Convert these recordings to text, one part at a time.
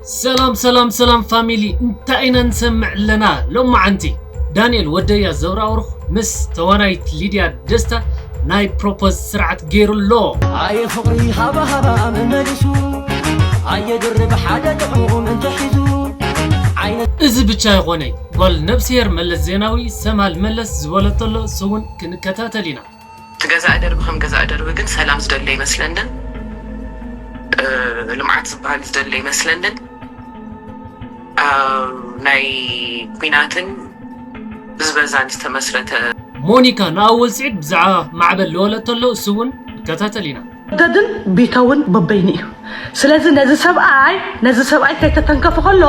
ሰላም ሰላም ሰላም ፋሚሊ፣ እንታይ ኢና ንሰምዕ ኣለና ሎማዓንቲ? ዳንኤል ወደያ ዘብራውሩኽ ምስ ተዋናይት ሊድያ ደስታ ናይ ፕሮፖዝ ስርዓት ገይሩ ኣሎ። ኣየ ፍቕሪ ሃባ ሃባ መመሊሱ፣ ኣየ ድርብ ሓደ ጥዑም እንተሒዙ፣ ዓይነ እዚ ብቻ ይኾነይ፣ ጓል ነብስሄር መለስ ዜናዊ ሰማል መለስ ዝበለቶ ኣሎ፣ እሱ እውን ክንከታተል ኢና። እቲ ገዛእ ደርቢ ከም ገዛእ ደርቢ ግን ሰላም ዝደሊ ኣይመስለንን። እ፣ ልምዓት ዝበሃል ዝደሊ ኣይመስለንን። ኣብ ናይ ኲናትን ብዝበዛን ዝተመስረተ ሞኒካ ንኣወል ስዒድ ብዛዕባ ማዕበል ዝበለቶ ኣሎ፣ እሱ እውን ንከታተል ኢና። ደድን ቢተውን በበይኑ እዩ። ስለዚ ነዚ ሰብኣይ ነዚ ሰብኣይ ከይተተንከፈ ከሎ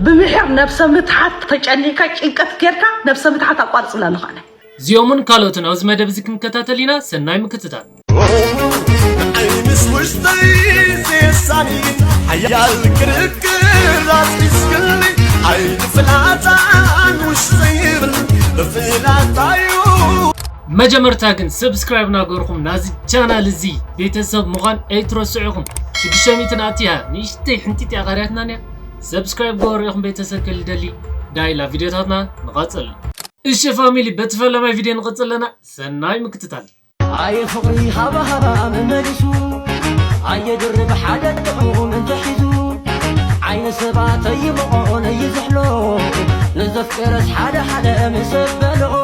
ብምሒር ነብሰ ምትሓት ተጨኒካ ጭንቀት ጌርካ ነብሰ ምትሓት ኣቋርጽላ ኣለኻ። እዚኦምን ካልኦትን ኣብዚ መደብ እዚ ክንከታተል ኢና። ሰናይ ምክትታል። ንዓይ ምስ ውሽጠይ ዘየሳኒ ሓያል ክርክር ኣስኪስክኒ፣ ሓይሊ ፍላጻን ውሽጠይ ይብል ብፍላጻዩ። መጀመርታ ግን ሰብስክራይብ ናገርኩም ናዚ ቻናል እዚ ቤተሰብ ምዃን ኣይትረስዑ ኢኹም። ሽዱሽተ ሚእቲ ኣትያ ንእሽተይ ሕንጢጥ እያ ቀርያትና እያ። ሰብስክራይብ ገበሩ ኢኹም ቤተሰብ ክልደሊ ዳይላ ቪዲዮታትና ንቐጽል። እሺ ፋሚሊ፣ በቲ ፈለማይ ቪድዮ ንቐጽል ኣለና። ሰናይ ምክትታል። ኣየ ፍቕሪ ሃባ ሃባ መመሊሱ፣ ኣየ ድርብ ሓደ ጥዑም እንተሒዙ፣ ዓይነ ሰባት ኣይምቕዖ ነይዝሕሎ፣ ንዘፍቀረስ ሓደ ሓደ ምስ በልኦ፣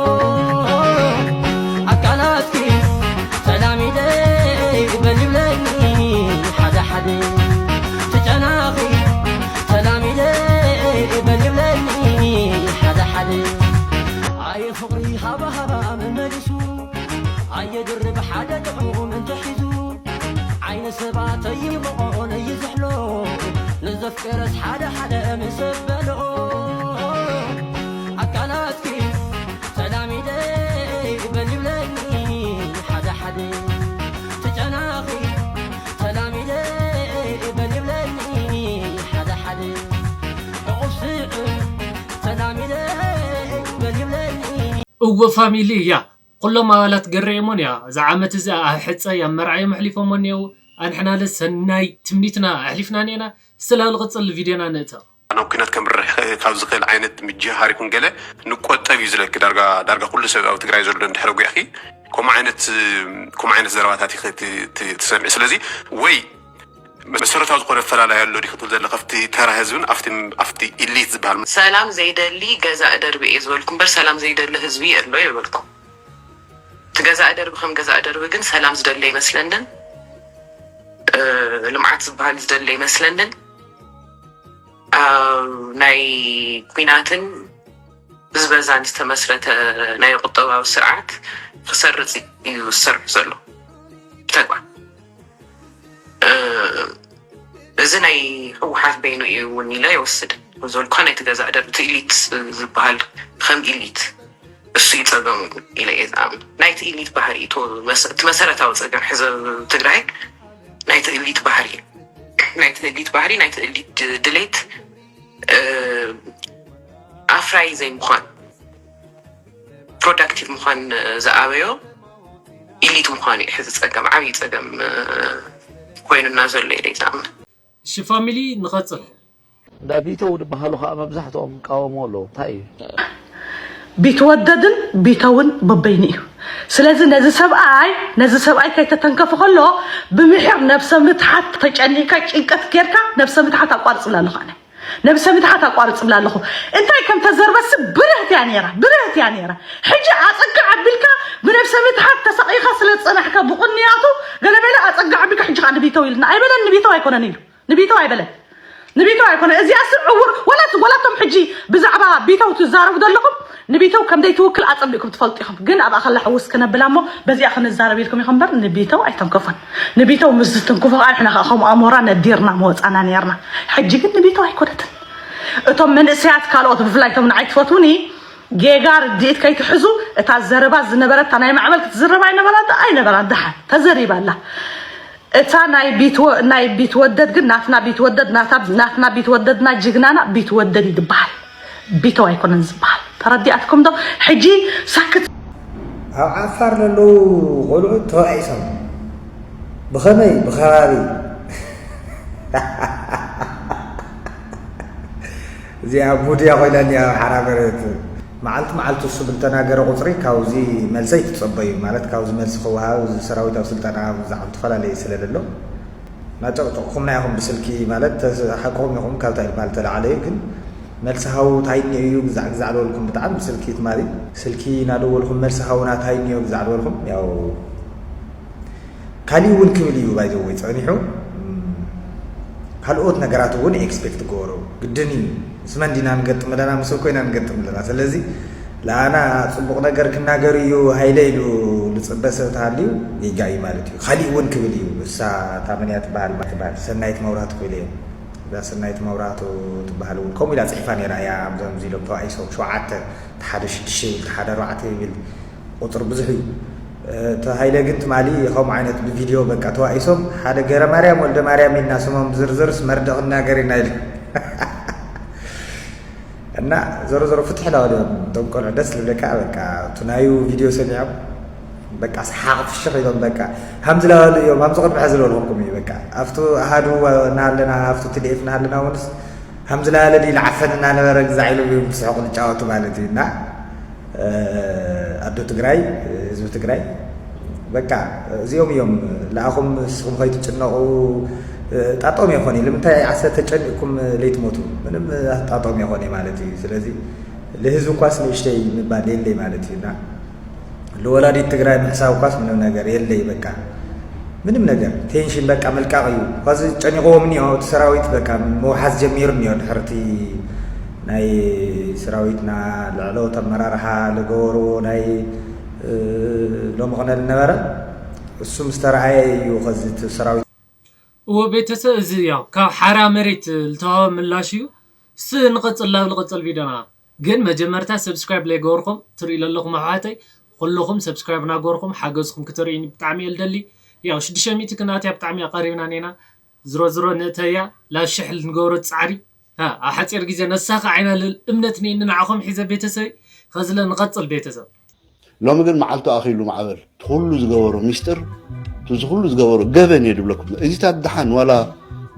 ኣካላትኪ ተላሚደ በል ይብለኒ ሓደ ሓደ፣ ትጨናኺ ተላሚደ በል ይብለኒ ሓደ ሓደ። ኣየ ፍቕሪ ሃባ ሃባ መመሊሱ፣ ኣየ ድርብ ሓደ ጥዑም እንተሒዙ፣ ዓይነ ሰባት ኣይምቕዖ ነይዝሕሎ፣ ንዘፍቀረስ ሓደ ሓደ ምስ በልኦ፣ ኣካላትኪ ተላሚደ በል ይብለኒ ሓደ ሓደ፣ ትጨናኺ ተላሚደ በል ይብለኒ ሓደ ሓደ፣ ብቑፍ ስዕም ተላሚደ በል ይብለኒ። እወ ፋሚሊ እያ። ኩሎም ኣባላት ገረየሞን እያ። እዛ ዓመት እዚኣ ኣብ ሕጸ ኣብ መርዓዮም ኣሕሊፎሞ እኒአው። ኣንሕናለ ሰናይ ትምኒትና ኣሕሊፍና እኒአና። ስለ ንቕጽል ቪድዮና ንእተው። ናብ ኲናት ከምርሕ ካብ ዝኽእል ዓይነት ምጅሃር ይኹን ገለ ንቆጠብ እዩ ዝለኪ። ዳርጋ፣ ዳርጋ ኩሉ ሰብ ኣብ ትግራይ ዘሎ እንድሕር ጒዕኺ ከምኡ ዓይነት፣ ከምኡ ዓይነት ዘረባታት ኢኺ ት-፣ ት-፣ ትሰምዒ። ስለዚ ወይ መሰረታዊ ዝኾነ ኣፈላላይ ኣሎ ዲኺ ትብል ዘለኺ ኣብቲ ተራ ህዝብን ኣብቲ፣ ኣብቲ ኢሊት ዝበሃል? ሰላም ዘይደሊ ገዛእ ደርቢ እየ ዝበልኩ እምበር ሰላም ዘይደሊ ህዝቢ ኣሎ የበልኩ። እቲ ገዛእ ደርቢ ከም ገዛእ ደርቢ ግን ሰላም ዝደሊ ኣይመስለንን። እ፣ ልምዓት ዝበሃል ዝደሊ ኣይመስለንን። ኣብ ናይ ኲናትን ብዝበዛን ዝተመስረተ ናይ ቁጠባዊ ስርዓት ክሰርጽ እዩ ዝሰርሕ ዘሎ ብተግባር። እ፣ እዚ ናይ ህወሓት በይኑ እዩ እውን ኢለ ይወስድ። ዝበልኩኻ ናይቲ ገዛእ ደርቢ እቲ ኢሊት ዝበሃል ከም ኢሊት እሱ እዩ ጸገሙ ኢለ እየ ዝኣምን። ናይቲ ኢሊት ባህሪ እዩ። እቲ መሰ-፣ እቲ መሰረታዊ ጸገም ሕዚ ኣብ ትግራይ ናይቲ ኢሊት ባህሪ እዩ። ናይቲ ኢሊት ባህሪ፣ ናይቲ ኢሊት ድ-፣ ድሌት፣ እ፣ ኣፍራይ ዘይምዃን፣ ፕሮዳክቲቭ ምዃን ዝኣበዮ ኢሊት ምዃኑ እዩ ሕዚ ጸገም፣ ዓብዪ ጸገም፣ እ፣ ኮይኑና ዘሎ ኢለ እየ ዝኣምን። እሺ ፋሚሊ ንቐጽል። እንዳ ቢተው ዝበሃሉ ከዓ መብዛሕትኦም ይቃወሙ ኣለዉ። እንታይ እዩ? ቢትወደድን ቢተውን በበይኑ እዩ። ስለዚ ነዚ ሰብኣይ ነዚ ሰብኣይ ከይተተንከፈ ከሎ ብምሒር ነብሰ ምትሓት ተጨኒካ ጭንቀት ጌርካ ነብሰ ምትሓት ኣቋርጽላ ኣለኻ። ነብሰ ምትሓት ኣቋርጽላ ኣለኹ። እንታይ ከም ተዘርበሲ ብርህት እያ ነይራ፣ ብርህት እያ ነይራ። ሕጂ ኣጸግዕ ኣቢልካ ብነብሰ ምትሓት ተሰቒኻ ስለ ዝጸናሕካ ብቕንያቱ ገለመለ ኣጸግዕ ኣቢልካ ሕጂ ከዓ ንቢተው ኢልና ኣይበለን። ንቢተው ኣይኮነን ኢሉ። ንቢተው ኣይበለን። ንቢተው ኣይኮነ። እዚኣስ ዕውር፣ ወላ፣ ወላቶም ሕጂ ብዛዕባ ቢተው ትዛረቡ ዘለኹም፣ ንቢተው ከም ዘይትውክል ኣጸቢቕኩም ትፈልጡ ኢኹም። ግን ኣብኣ ከላ ሕውስ ክነብላ እሞ በዚኣ ክንዛረብ ኢልኩም ኢኹም እምበር ንቢተው ኣይተንከፉን። ንቢተው ምስ ዝትንክፉ ከዓ ንሕና ከዓ ከም ኣሞራ ነዲርና መወጻና ነርና። ሕጂ ግን ንቢተው ኣይኮነትን። እቶም መንእሰያት ካልኦት ብፍላይ እቶም ንዓይ ትፈትውኒ ጌጋ ርድኢት ከይትሕዙ፣ እታ ዘረባ ዝነበረታ ናይ ማዕበል ክትዝረብ ኣይነበራን፣ ኣይነበራን። ደሓን ተዘሪባ ኣላ። እታ ናይ ቢትወ-፣ ናይ ቢትወደድ ግን ናትና ቢትወደድ፣ ናታ-፣ ናትና ቢትወደድና ጅግናና ቢትወደድ እዩ ዝበሃል። ቢተው ኣይኮነን ዝበሃል። ተረዲኣትኩም ዶ? ሕጂ ሳክት። ኣብ ዓፋር ዘለዉ ቆልዑ ተባኢሶም። ብኸመይ? ብኸባቢ። እዚኣ ሙድያ ኮይና እኒኣ ሓራበረት። መዓልቲ መዓልቲ እሱ ብልተናገረ ቁፅሪ ካብዚ መልሰይ ትፀበዩ። ማለት ካብዚ መልሲ ክወሃብ እዚ ሰራዊታዊ ስልጠና ብዛዕባ ዝተፈላለየ ስለ ዘሎ እናጨቕጨቕኹምና ኢኹም ብስልኪ። ማለት ተስ- ሓቅኹም ኢኹም ካብታ ይባል ተላዓለ እዩ። ግን መልሲ ሃው እንታይ እኒኦ እዩ ግዛዕ ግዛዕ ዝበልኩም ብጣዕሚ ብስልኪ ትማሊ ስልኪ እናደወልኩም መልሲ ሃውና እንታይ እኒኦ ግዛዕ ዝበልኩም ያው ካሊእ እውን ክብል እዩ ባይዘወይ ፀኒሑ። ካልኦት ነገራት እውን ኤክስፔክት ገበሩ። ግድን እዩ። ምስ መን ዲና ንገጥም ኣለና? ምስ ኮይና ንገጥም ኣለና። ስለዚ ለኣና ፅቡቕ ነገር ክናገር እዩ ሃይለ ኢሉ ዝፅበ ሰብ ተሃልዩ ጌጋ እዩ ማለት እዩ። ካሊእ እውን ክብል እዩ። እሳ እታ መን እያ ትበሃል? ትበሃል ሰናይት መብራህቱ ክብል እየ። እዛ ሰናይት መብራህቱ ትበሃል እውን ከምኡ ኢላ ፅሒፋ ነይራ እያ። ኣብዞም እዚ ኢሎም ተባኢሶም ሸውዓተ፣ እቲ ሓደ ሽዱሽተ ይብል፣ እቲ ሓደ ኣርባዕተ ይብል። ቁፅሪ ብዙሕ እዩ። እቲ ሃይለ ግን ትማሊ ከምኡ ዓይነት ብቪድዮ በቃ ተባኢሶም ሓደ ገረ ማርያም ወልደ ማርያም ኢልና ስሞም ብዝርዝርስ መርድእ ክናገር ኢና ኢሉ እና ዞሮ ዞሮ ፍትሕ ላበሉ እዮም እቶም ቆልዑ ደስ ልብለካ በቃ እቲ ናዩ ቪድዮ ሰሚዖም በቃ ሰሓቕ ፍሽኽ ኢሎም በቃ ሃምዚ ላበሉ እዮም ሃምዚ ቅድሚ ሕዚ ዝበልኩምኩም እዩ በቃ ኣብቲ ኣሃዱ እናሃለና ኣብቲ ቲ ዲ ኤፍ እናሃለና እውንስ ሃምዚ ላበለ ድዩ ልዓፈን እናነበረ ግዛዕ ኢሎም እዮም ክስሕቑ ዝጫወቱ ማለት እዩ እና ኣዶ ትግራይ ህዝቢ ትግራይ በቃ እዚኦም እዮም ለኣኹም ንስኹም ከይትጭነቑ ጣጦም የኾነ ንምንታይ ዓሰርተ ተጨኒቕኩም ለይትሞቱ ምንም ጣጦም የኾነ ማለት እዩ ስለዚ ለህዝቢ እኳስ ንእሽተይ ምባል የለይ ማለት እዩ እና ለወላዲት ትግራይ ምሕሳብ እኳስ ምንም ነገር የለይ በቃ ምንም ነገር ቴንሽን በቃ ምልቃቕ እዩ ኳዚ ጨኒቕዎም እኒኦ እቲ ሰራዊት በቃ መውሓዝ ጀሚሩ እኒኦ ድሕርቲ ናይ ሰራዊትና ልዕለዎት ኣመራርሓ ልገበርዎ ናይ ሎሚ ቅነ ልነበረ እሱ ምስ ተረኣየ እዩ ከዚ እቲ ሰራዊት እዎ ቤተሰብ እዚ ያው ካብ ሓራ መሬት ዝተዋበ ምላሽ እዩ። ስ ንቐፅል ናብ ንቐፅል ቪዲዮና ግን መጀመርታ subscribe ለይገበርኩም ትርኢ ዘለኹም ኣሕዋተይ ኩልኹም subscribe እናገበርኩም ሓገዝኩም ክተርእዩኒ ብጣዕሚ እየ ልደሊ። ያው ሽዱሽተ ሚእቲ ክናትያ ብጣዕሚ ኣቐሪብና ኔና ዝሮ ዝሮ ንእተያ ላብ ሽሕ ንገብሮ ፃዕሪ ኣብ ሓፂር ግዜ ነሳኻ ዓይና ልል እምነት ነኒ ንዓኹም ሒዘ ቤተሰብ ከዝለ ንቐፅል ቤተሰብ ሎሚ ግን መዓልቱ ኣኺሉ ማዕበል እቲ ኩሉ ዝገበሮ ሚስጥር እዚ ኩሉ ዝገበሮ ገበን እየ ድብለኩም እዚታት ደሓን ዋላ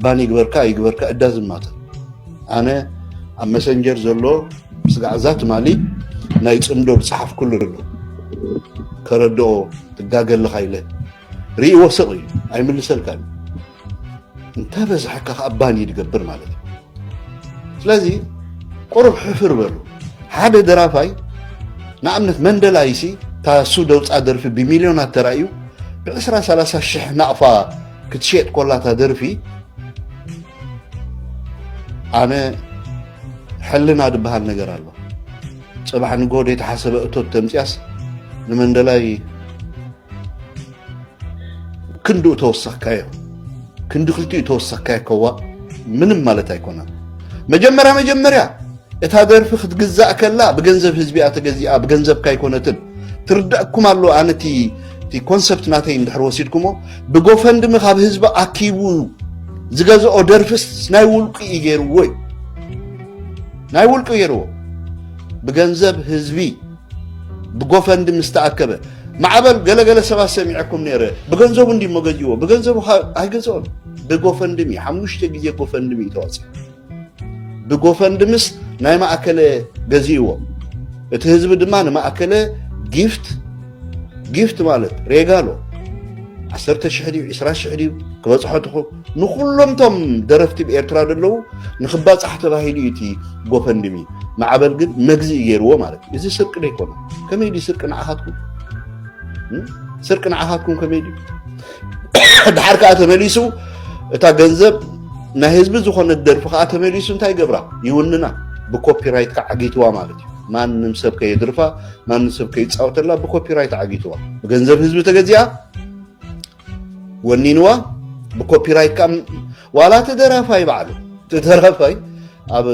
ባን ይግበርካ ይግበርካ እዳዝም ማተር ኣነ ኣብ መሰንጀር ዘሎ ስጋዕ እዛ ትማሊ ናይ ፅምዶ ዝፀሓፍኩሉ ኣሎ ከረድኦ ትጋገ ኣለኻ ኢለ ርእይዎ ስቕ እዩ ኣይምልሰልካን እዩ እንተበዝሐካ ከዓ ባኒ ድገብር ማለት እዩ ስለዚ ቁሩብ ሕፍር በሉ ሓደ ደራፋይ ንኣብነት መንደላይሲ ታሱ ደውፃ ደርፊ ብሚልዮናት ተራእዩ ብዕስራ ሰላሳ ሽሕ ናቕፋ ክትሸጥ ኮላ እታ ደርፊ ኣነ ሕልና ዝበሃል ነገር ኣሎ ፅባሕ ንጎ ዘይተሓሰበ እቶት ተምፅያስ ንመንደላይ ክንድኡ ተወሰኽካዮ ክንዲ ክልቲኡ ተወሰኽካዮ ከዋ ምንም ማለት ኣይኮነን መጀመርያ መጀመርያ እታ ደርፊ ክትግዛእ ከላ ብገንዘብ ህዝቢ እያ ተገዚኣ ብገንዘብካ ኣይኮነትን ትርዳእኩም ኣሎ ኣነ እቲ ኮንሰፕት ናተይ እንድሕር ወሲድኩሞ ብጎፈንድሚ ካብ ህዝቢ ኣኪቡ ዝገዝኦ ደርፍስ ናይ ውልቁ እዩ ገይርዎ እዩ ናይ ውልቁ ገይርዎ ብገንዘብ ህዝቢ ብጎፈንድሚ ዝተኣከበ ማዕበል ገለገለ ሰባት ሰሚዐኩም ነይረ ብገንዘቡ እንዲሞ ገዚዎ ብገንዘቡ ኣይገዝኦን ብጎፈንድሚ ሓሙሽተ ግዜ ጎፈንድሚ ተዋፂ ብጎፈንድምስ ናይ ማእከለ ገዚእዎ እቲ ህዝቢ ድማ ንማእከለ ጊፍት ጊፍት ማለት ሬጋሎ ዓሰርተ ሽሕ ድዩ ዕስራ ሽሕ ድዩ ክበፅሖ ትኹ ንኩሎም ቶም ደረፍቲ ብኤርትራ ዘለዉ ንክባፃሕ ተባሂሉ እዩ እቲ ጎፈንድሚ ማዕበል ግን መግዝኢ ገይርዎ ማለት እዩ እዚ ስርቂ ዶ ይኮነ ከመይ ድዩ ስርቂ ንዓኻትኩም ስርቂ ንዓኻትኩም ከመይ ድዩ ድሓር ከዓ ተመሊሱ እታ ገንዘብ ናይ ህዝቢ ዝኾነት ደርፊ ከዓ ተመሊሱ እንታይ ገብራ ይውንና ብኮፒራይት ከዓ ዓጊትዋ ማለት እዩ ማንም ሰብ ከየድርፋ ማንም ሰብ ከይፃወተላ ብኮፒራይት ዓጊትዋ ብገንዘብ ህዝቢ ተገዚኣ ወኒንዋ ብኮፒራይት ከዓ ዋላ ተደራፋይ ባዕሉ ተደራፋይ ኣብ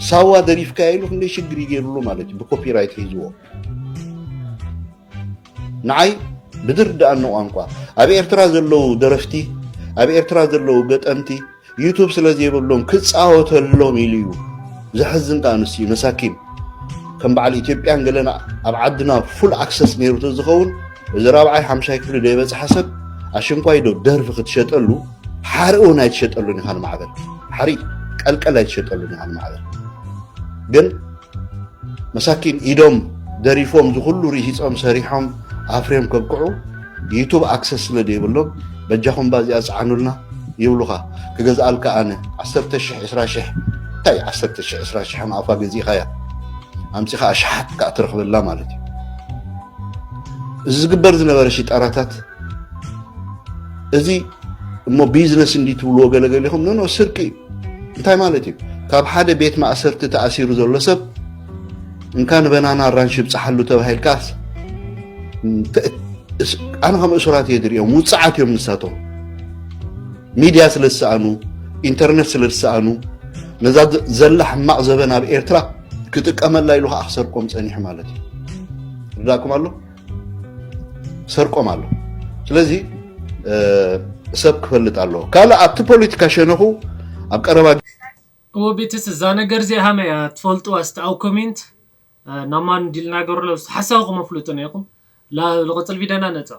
ሳዋ ደሪፍካ ኢሉ ክንደይ ሽግር ይገይርሉ ማለት እዩ ብኮፒራይት ሒዝዎ ንዓይ ብዝርድኣኒ ቋንቋ ኣብ ኤርትራ ዘለዉ ደረፍቲ ኣብ ኤርትራ ዘለዉ ገጠምቲ ዩቱብ ስለ ዘይብሎም ክፃወተሎም ኢሉ እዩ ዘሕዝን ከዓ ኣንስትዩ መሳኪን ከም በዓል ኢትዮጵያን ገለን ኣብ ዓድና ፉል ኣክሰስ ነይሩ ተዝኸውን እዚ ራብዓይ ሓምሻይ ክፍሊ ዘይበፅሓ ሰብ ኣሽንኳይ ዶ ደርፊ ክትሸጠሉ ሓርኢ እውን ኣይትሸጠሉን ኢኻ ንማዕበል ሓርኢ ቀልቀል ኣይትሸጠሉን ኢኻ ንማዕበል። ግን መሳኪን ኢዶም ደሪፎም ዝኹሉ ርሂጾም ሰሪሖም ኣፍርዮም ከብቅዑ ዩቱብ ኣክሰስ ስለ ዘይብሎም በጃኹም ባዚኣ ጽዓኑልና ይብሉኻ። ክገዝኣልካ ኣነ ዓሰርተ ሽሕ ዕስራ ሽሕ እንታይ ዓሰርተ ሽሕ ዕስራ ሽሕ ኣፋ ገዚእኻያ ኣምጺኻ ኣሽሓት ከኣ ትረኽበላ ማለት እዩ። እዚ ዝግበር ዝነበረ ሽጣራታት እዚ እሞ ቢዝነስ እንዲ ትብልዎ ገለገለ ኢኹም ኖ ኖ ስርቂ እዩ። እንታይ ማለት እዩ? ካብ ሓደ ቤት ማእሰርቲ ተኣሲሩ ዘሎ ሰብ እንካ ንበናና ኣራንሺ ብፅሓሉ ተባሂልካስ እንተ- እስ- ኣነ ከም እሱራት እየ ዝሪኦም። ውፅዓት እዮም ንሳቶም። ሚድያ ስለ ዝሰኣኑ፣ ኢንተርነት ስለ ዝሰኣኑ ነዛ ዘ- ዘላ ሕማቕ ዘበን ኣብ ኤርትራ ክጥቀመላ ኢሉ ከዓ ክሰርቆም ፀኒሑ ማለት እዩ። ርዳእኩም ኣሎ? ሰርቆም ኣሎ። ስለዚ ሰብ ክፈልጥ ኣለዎ። ካልእ ኣብቲ ፖለቲካ ሸነኹ ኣብ ቀረባ እወ ቤተሰብ እዛ ነገር እዚኣ ሃመያ ትፈልጥዋ እስቲ ኣብ ኮሜንት ናማን እንዲል ናገሩ ለ ሓሳብኩም ኣፍልጡና ኢኹም። ላ- ልቐፅል ቪድዮና ነፃ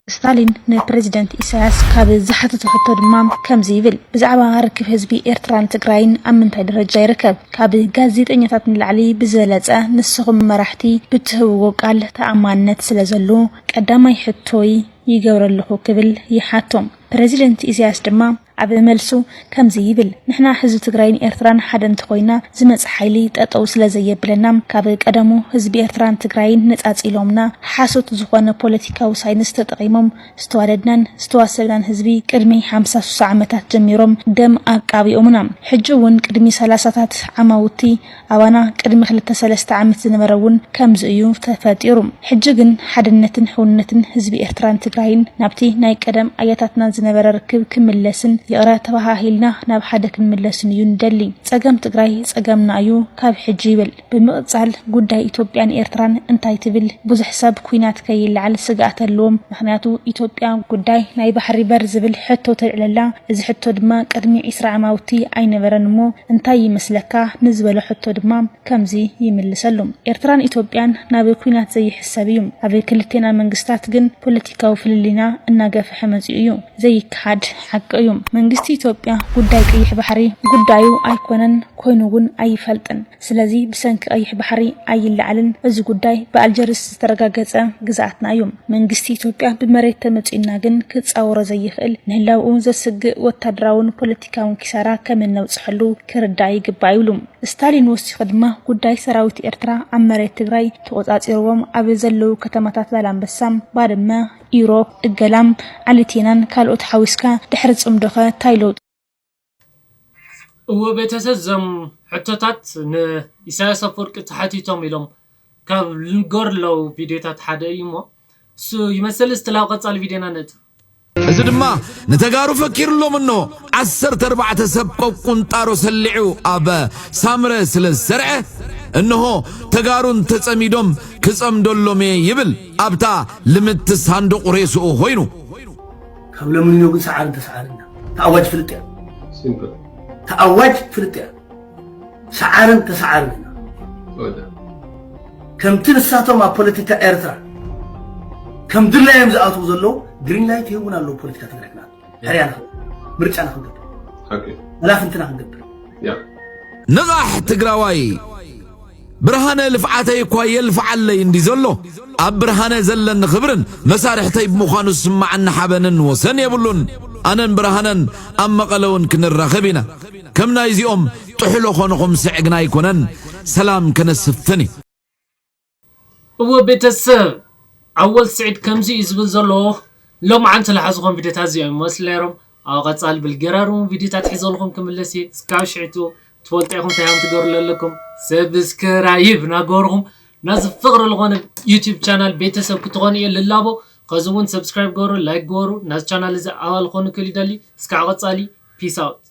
ስታሊን ንፕሬዚደንት ኢሳያስ ካብ ዝሓተቶ ሕቶ ድማ ከምዚ ይብል። ብዛዕባ ርክብ ህዝቢ ኤርትራን ትግራይን ኣብ ምንታይ ደረጃ ይርከብ? ካብ ጋዜጠኛታት ንላዕሊ ብዝበለጸ ንስኹም መራሕቲ ብትህብዎ ቃል ተኣማንነት ስለ ዘሉ ቀዳማይ ሕቶይ ይገብረልኹ ክብል ይሓቶም። ፕረዚደንት ኢሳያስ ድማ ኣብ መልሱ ከምዚ ይብል፣ ንሕና ህዝቢ ትግራይን ኤርትራን ሓደ እንተኾይና ዝመጽእ ሓይሊ ጠጠው ስለ ዘየብለና ካብ ቀደሙ ህዝቢ ኤርትራን ትግራይን ነጻጺሎምና ሓሶት ዝኾነ ፖለቲካዊ ሳይንስ ተጠቒሞም ዝተዋደድናን ዝተዋሰብናን ህዝቢ ቅድሚ ሓምሳ ሱሳ ዓመታት ጀሚሮም ደም ኣቃቢኦምና። ሕጂ እውን ቅድሚ ሰላሳታት ዓማውቲ ኣባና ቅድሚ ክልተ ሰለስተ ዓመት ዝነበረ እውን ከምዚ እዩ ተፈጢሩ። ሕጂ ግን ሓድነትን ሕውነትን ህዝቢ ኤርትራን ትግራይን ናብቲ ናይ ቀደም ኣያታትና ዝነበረ ርክብ ክምለስን ይቕረ ተባሃሂልና ናብ ሓደ ክንምለስን እዩ ንደሊ። ጸገም ትግራይ ጸገምና እዩ ካብ ሕጂ ይብል። ብምቕጻል ጉዳይ ኢትዮጵያን ኤርትራን እንታይ ትብል? ብዙሕ ሰብ ኲናት ከይለዓል ስግኣት ኣለዎም። ምኽንያቱ ኢትዮጵያ ጉዳይ ናይ ባሕሪ በር ዝብል ሕቶ ተልዕለላ። እዚ ሕቶ ድማ ቅድሚ ዒስራ ዓማውቲ ኣይነበረን እሞ እንታይ ይመስለካ ንዝበሎ ሕቶ ድማ ከምዚ ይምልሰሉ። ኤርትራን ኢትዮጵያን ናብ ኲናት ዘይሕሰብ እዩ። ኣብ ክልቴና መንግስታት ግን ፖለቲካዊ ፍልልይና እናገፍሐ መጺኡ እዩ። ዘይከሓድ ሓቂ እዩ። መንግስቲ ኢትዮጵያ ጉዳይ ቀይሕ ባሕሪ ጉዳዩ ኣይኮነን፣ ኮይኑ እውን ኣይፈልጥን። ስለዚ ብሰንኪ ቀይሕ ባሕሪ ኣይለዓልን። እዚ ጉዳይ ብኣልጀርስ ዝተረጋገጸ ግዝኣትና እዩ። መንግስቲ ኢትዮጵያ ብመሬት ተመጺኡና ግን ክጻወሮ ዘይኽእል ንህላውኡ ዘስግእ ወታደራውን ፖለቲካውን ኪሳራ ከም እነብጽሐሉ ክርዳእ ይግባእ ይብሉ። ስታሊን ወሲኹ ድማ ጉዳይ ሰራዊት ኤርትራ ኣብ መሬት ትግራይ ተቖጻጺርዎም ኣብ ዘለዉ ከተማታት ዛላንበሳ፣ ባድመ፣ ኢሮብ፣ እገላም፣ ዓሊቴናን ካልኦት ሓዊስካ ድሕሪ ጽምዶኸ ታይ ለውጢ እወ ቤተሰብ እዞም ሕቶታት ንኢሳያስ ኣፈወርቂ ተሓቲቶም ኢሎም ካብ ልንገር ኣለዉ ቪድዮታት ሓደ እዩ እሞ እሱ ይመስል እስቲ ላብ ቀጻሊ ቪድዮና ነጥ እዚ ድማ ንተጋሩ ፈኪርሎም እኖ ዓሰርተ ኣርባዕተ ሰብ ቆቁንጣሮ ሰሊዑ ኣብ ሳምረ ስለ ዝሰርዐ እነሆ ተጋሩን ተጸሚዶም ክጸምደሎም እየ ይብል ኣብታ ልምቲ ሳንዱቕ ሬስኡ ኮይኑ ካብ ለምንዮ ግን ሰዓርን ተሰዓርና ተኣዋጅ ፍልጥ እያ ሲምፕል ተኣዋጅ ፍልጥ እያ ሰዓርን ተሰዓርን ኢና ተወደ ከምቲ ንሳቶም ኣብ ፖለቲካ ኤርትራ ከም ድላዮም ዝኣትዉ ዘለዉ ግሪን ላይት ይህቡን ኣለዉ ፖለቲካ ትግራይ ክና ሕርያ ንኽንገብር ምርጫ ንኽንገብር ኦኬ መላፍንትና ክንገብር ያ ንቓሕ ትግራዋይ ብርሃነ ልፍዓተይ እኳ የልፍዓለይ እንዲ ዘሎ ኣብ ብርሃነ ዘለኒ ክብርን መሳርሕተይ ብምዃኑ ዝስማዓኒ ሓበንን ወሰን የብሉን ኣነን ብርሃነን ኣብ መቐለ እውን ክንራኸብ ኢና ከም ናይዚኦም ጥሕሎ ኾንኹም ስዕግና ኣይኮነን ሰላም ከነስፍን እዩ እወ ቤተሰብ ኣወል ስዒድ ከምዚ እዩ ዝብል ዘሎ ሎማዓንቲ ዝሓዝኾም ቪድዮታት እዚኦም ይመስሉ ነይሮም ኣብ ቀፃሊ ብልገራሩ ቪድዮታት ሒዘልኹም ክምለስ እየ እስካብ ሽዕቱ ትፈልጡ ኢኹም እንታይ እዮም ትገብሩ ዘለኩም ሰብስክራይብ ናገርኹም ናዚ ፍቕሪ ዝኾነ ዩቲብ ቻናል ቤተሰብ ክትኾኑ እየ ልላቦ ከዚ እውን ሰብስክራይብ ገሩ ላይክ ገሩ ናዚ ቻናል እዚ ኣባል ኾኑ ክል ይደሊ እስካብ ቀፃሊ ፒስ ኣውት